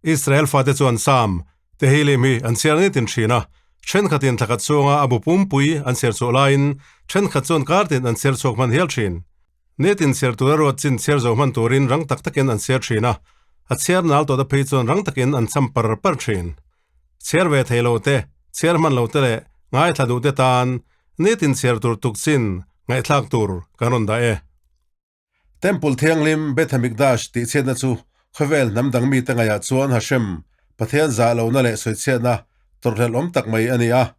Israel fate chuan Sam, Tehillim hi an chhiar nitin thin a, thenkhatin thlakhat chhunga a bu pumpui an chhiar chhuah laiin thenkhat chuan kartin an chhiar chhuak hman hial thin. Nitin chhiar tura ruat chin chhiar zo hman turin rang tak takin an chhiar thin a, a chhiar nal tawhte phei chuan rang takin an cham par par thin. Chhiar ve thei lo te, chhiar hman lo te leh ngaithla duh te tan nitin chhiar tur tuk chin ngaihthlak tur kan rawn dah e. Temple Thianghlim Beth Hamikdash tih chhiatna chu khawvel hnam dang mite ngaihah chuan Hashem, Pathian zah lohna leh sawichhiatna tawrhhlelh awm tak mai a ni a.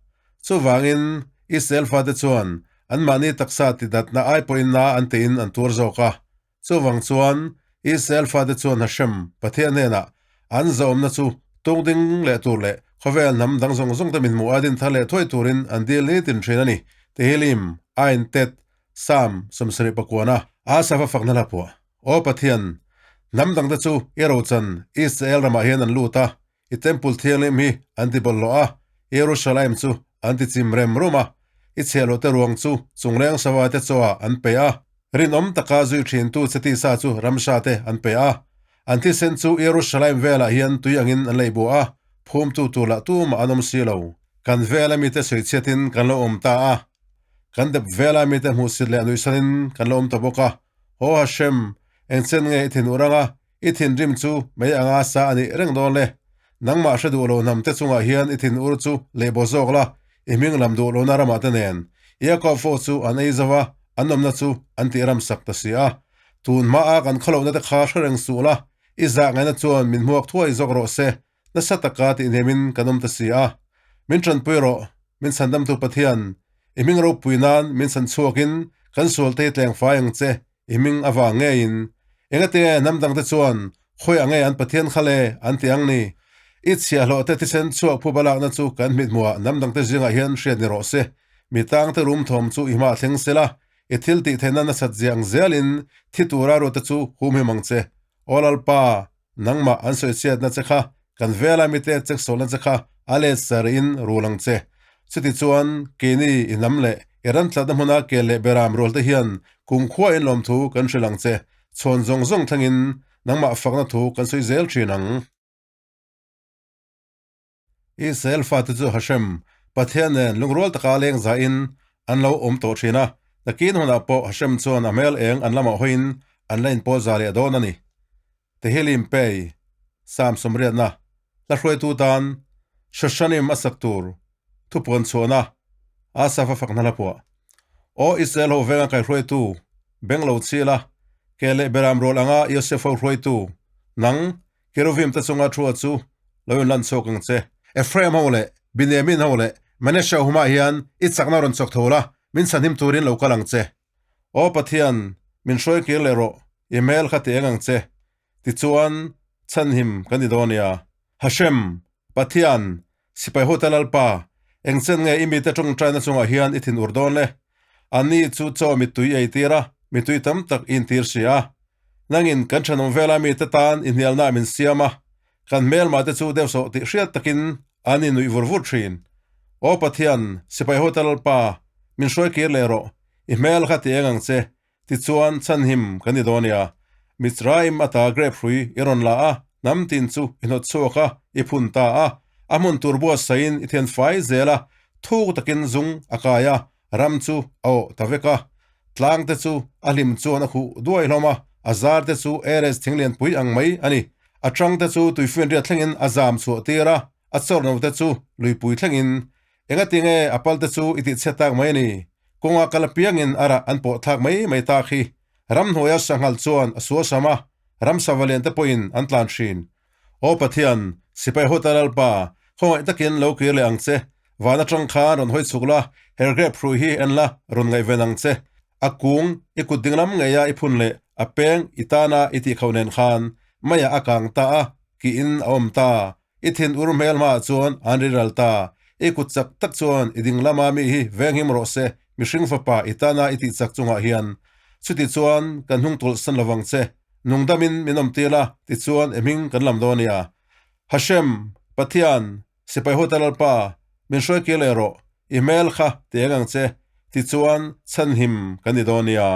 Chuvangin, Israel fate chuan anmahni taksa tidatna ai pawhin na an tiin an tuar zawk a. Chuvang chuan, Israel fate chuan Hashem, Pathian hnenah an zahawmna chu tungding leh tur leh khawvel hnam dang zawng zawng te min hmuh a din thar leh thuai turin an dil nitin thin a ni. Tehillim, Ain Tet, Psalm 79 Asaph a fakna hla phuah. Aw Pathian, hnam dangte chu i rochan Israel ramah hian an lut a, i Temple thianghlim hi an ti bawlhhlawh a, Jerusalem chu an ti chim rem rum a, i chhiahhlawhte ruang chu chungleng sava te chaw-ah an pe a, rinawm taka zui thintu che tisa chu ramsa te an pe a. An thisen chu Jerusalem velah hian tui angin an lei buah a, phumtu tur lah tumah an awm si lo. Kan vela mite sawichhiatin kan lo awm ta a. Kan dep vela mite hmuhsit leh nuihsanin kan lo awm ta bawk a. Haw Hashem, engchen nge i thin urh anga i thinrim chu mei anga sa a nih reng dawn le? Nangmah hre duh lo hnam te chungah hian i thin ur chu leh baw zawk la, i hming lam duh lohna ramah te nen. Iakob fo chu an ei zo va, an awmna chu an tih ram sak ta si a. Tun hmaa kan khawlohna te kha hre reng suh la, i zah ngaihna chuan min hmuak thuai zawk rawh se, nasa taka tihhnemin kan awm ta si a. Min tanpui rawh, min chhandamtu Pathian, i hming ropui nan min chhan chhuakin kan sualte hi tleng fai ang che, i hming avang ngeiin. Engate nge hnam dangte chuan khawi ang nge an Pathian kha le an ti ang ni? I chhiahhlawh te thisen chhuak phuba lakna chu kan mithmuhah hnam dangte zingah hian hriat ni rawh se. Mi tangte rum thawm chu i hmah thleng sela, i thil tih theihna nasat zia ang zelin thi tura ruatte chu humhim ang che. Aw Lalpa, Nangmah an sawichhiatna che kha, kan vela mite cheksawlna che kha a let sarih in rul ang che. Chutichuan, keini i hnam leh i ram tlatna hmuna kel leh beram rualte hian kumkhua in lawmthu kan hrilh ang che, chhawn zawng zawng thlengin nangmah fakna thu kan sawi zel thin ang. Israel fate chu Hashem, Pathian nen lungrual taka leng zahin an lo awm tawh thin a, nakin hunah pawh Hashem chuan a hmel eng an lamah hawiin an la inpawl za leh dawn a ni. Tehillim Pei, Psalm 80, hla hruaitu tan Shoshanim a sak tur thupuan chhuahna Asaph a fakna hla phuah. Aw Israel ho venga kaihruaitu, beng lo chhil a, ke leh beram rual anga Yosef ho hruaitu, nang, Keruvim te chunga thua chu lo in lan chhuak ang che. Ephraim ho leh Benjamin ho leh Manasseh ho humah hian i chakna rawn chawk tho la, min chhanhim turin lo kal ang che. Aw Pathian, min hruai kir leh rawh, i hmel kha ti eng ang che. Tichuan, chhanhim kan ni dawn nia. Hashem, Pathian, sipai hote Lalpa, engchen nge i mite tawngtaina chungah hian i thinur dawn le? Anni chu chaw mittui ei tir a, mittui tam tak i intir si a. Nangin kan thenawm vela mite tan i hnialna min siam a, kan hmelmah te chu deuhsawh tih hriat takin an innuih vur vur thin. Aw Pathian, sipai hote Lalpa, min hruai kir leh rawh, i hmel kha ti eng ang che, tichuan chhanhim kan ni dawn nia. Mitzrayim ata grep hrui i rawn la a, hnam tin chu i hnawt chhuak a, i phun ta a, a hmun tur buatsaihin i thian fai zel a, thuk takin zung a kai a, Ram chu a awh ta vek a, tlang te chu a hlim chuan a khuh duai hlawm a, a zar te chu Eres thinglianpui ang mai a ni. A tang te chu tuifinriat thlengin a zam chhuah tir a, a chawrno te chu luipui thlengin. Engatinge a pal te chu i tihchhiat tak mai a ni? Kawnga kal apiangin a rah an pawh thlak mai mai tak hi. Ramhnuaia sanghal chuan a sual sam a, ramsa valian te pawhin an tlan thin. Aw Pathian, sipai hawta Lalpa, khawngaih takin lo kir leh ang che. Van atang khan rawn hawi chhuk la, her grep hrui hi en la, rawn ngaihven ang che. A kung, i kut dinglam ngeia i phun leh a peng i tana i tihkhauh nen khan meiah a kang ta a, kihin a awm ta. I thin ur hmel hmaah chuan an ri ral ta. I kut chak tak chuan i dinglama mi hi venghim rawh se, mihring fapa i tana i tihchak chungah hian. Chuti chuan kan hnung tawlh san lovang che. Nungdamin min awm tir la, tichuan i hming kan lam dawn nia. Hashem, Pathian, Sipai Hotel Lalpa, min hruai kir leh rawh, i hmel kha ti eng ang che, tichuan chhanhim kan ni dawn nia.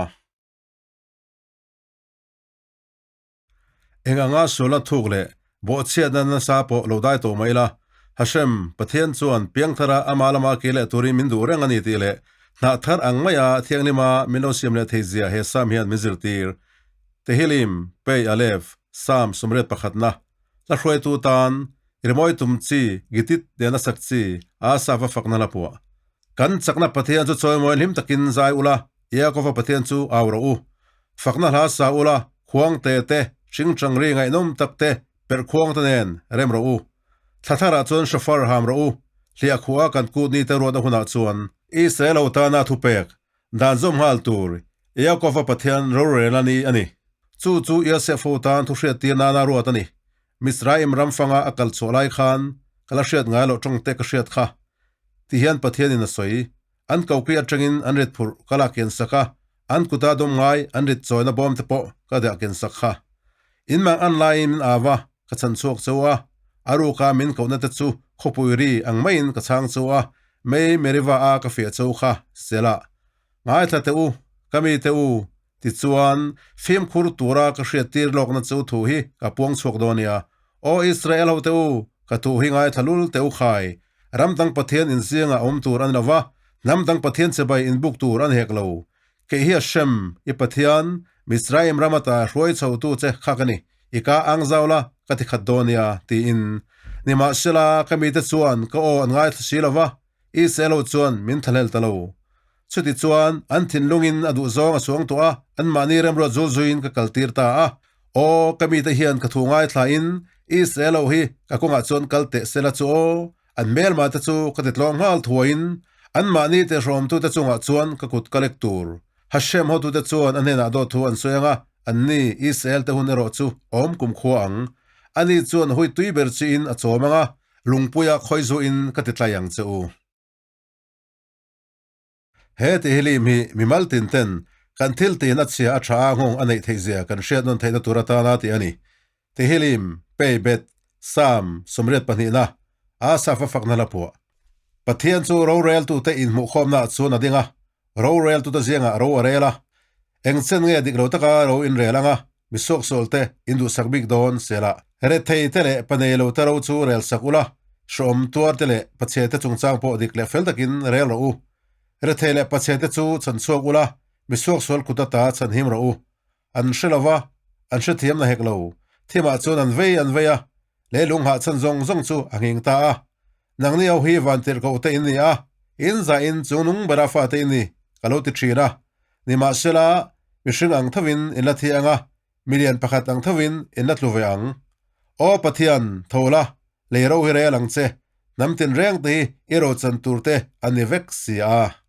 Eng anga sualna thuk leh Bawhchhiatna nasa pawh lo dai tawh mah ila, Hashem, Pathian chuan piangthara ama lama kir leh turin min duh reng a ni tih leh hnah thar ang maia thianghlima min lo siam leh thei zia he Sam hian min zirtir. Tehillim, Pei Aleph, Sam 31na, Hla hruaitu tan, rimawi tum chi, gitit nena sak chi, Asaph a fakna hla puah. Kan chakna Pathian chu chawimawi hlim takin zai ula, Yaakova Pathian chu au rawh u. Fakna hla sa ula, khuang te te, hringchang ri ngaihnawm tak te, perh khuang te nen rem rawh u. Thla tharah chuan shofar ham rawh u, hliah khuaa kan kut ni te ruatna hunah chuan. Israel ho tana thupek, dan zawm nghal tur, Yaakova Pathian rorel a ni a ni. Chu chu Yosef ho tan thuhriattir nana ruat a ni. Mizraim ram fanga a kal chhuah lai khan ka la hriat ngai loh tawng te ka hriat kha. Ti hian Pathianin a sawi. An koki atangin an rit phurh ka la ken sak a, an kuta dawm ngai an rit chawina bawm te pawh ka dah ken sak kha. In mang an laiin min au a, ka chhan chhuak cheu a, a ruka min kohna te chu khawpui ri ang maiin ka chhang cheu a, mei meriva a ka fiah cheu kha, Selah. Ngaithla teh u, ka mi teh u, tichuan fimkhur tura ka hriattir lawkna chu thu hi ka puang chhuak dawn nia. Aw Israel ho teh u, ka thu hi ngaithla lul teh u khai. Ram dang Pathian inzingah awm tur a ni lo va, hnam dang Pathian chibai inbuk tur a ni hek lo. Kei hi Hashem, i Pathian, Mizraim ram ata hruai chhotu che kha ka ni, i ka ang zau la, ka ti khat dawn nia, tiin. Nimahsela, ka mite chuan ka aw an ngaithla si lo va, Israel ho chuan min thlahlel ta lo. Chuti chuan an thinlungin a duhzawng a suang tawh a, anmahni remruat zul zuiin ka kaltir ta a. Aw, ka mite hian ka thu ngaithlain Israel ho hi ka kawngah chuan kal teh sela chu aw, an hmelma te chu ka ti tlawng nghal thuaiin anmahni tihrawmtute chungah chuan ka kut ka lek tur. Hashem hotute chuan a hnenah dawt thu an sawi ang a, anni Israel te hun erawh chu awm kumkhua ang. Ani chuan hui tui ber chiin a chawm ang a, Lungpuia khawi zuin ka ti tlai ang che u. He Tehillim hi mimal tin ten kan thil tin a chhia a tha a nghawng a neih theih zia kan hriat nawn theihna tur atana tih a ni. Tehillim, Pei Bet, Sam, 82na, Asaph a fakna hla phuah. Pathian chu roreltute inhmuhkhawmnaah chuan a ding a, roreltute ziangah ro a rel a. Eng chen nge dik lo taka ro inrel anga Mi suaksual te in duhsak bik dawn sela. Rethei te leh panei lo te ro chu rel sak ula, hrawm tuar te leh pachhe te chungchang pawh dik leh fel takin rel rawh u. Rethei leh pachhe te chu chhan chhuak ula, mi suaksual kut ata chhan him rawh u. An hre lova, an hrethiam na hek lo. Thimah chuan an vei an vei a, leilung hahchhan zawng zawng chu a nghing ta a. Nangni ho hi vantirhkoh te in ni a, in zah in chungnung bera fate in ni, ka lo ti thin a. Nimahsela, mihring ang thovin in la thi ang a, milian pakhat ang thovin in la tlu ve ang. Aw Pathian, tho la, lei ro hi rel ang che, hnam tinreng te hi i rochan tur te a ni vek si a.